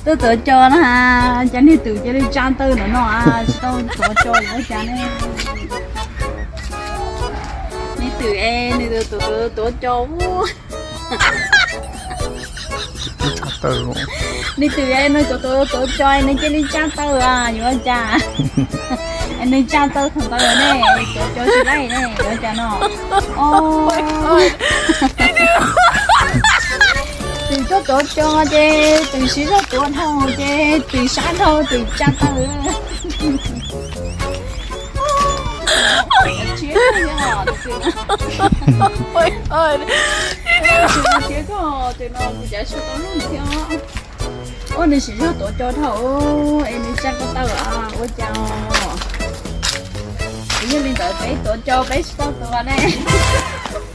Tuaj tuav cos na, cas niag twm cia li tsa taw no no, tsis tau tuav cos yuav ua cas ne? Niag twm es nws tuav tuav cos ua, niag twm es nws tuav tuav cos nws cia li tsa taw, yuav ua cas? Nws tsa taw thaum ntawd ne, tuav cos tsis laij ne, yuav ua cas no? Twm tuaj tuav cos ces twm siv zog tuav dhau ces twm sab dhau twm tsa taw. Ua nws siv zog tuav cos dhau es nws tsa taw, ua cas? Yog li ntawd peb tuav cos peb tsis tau tuav ne.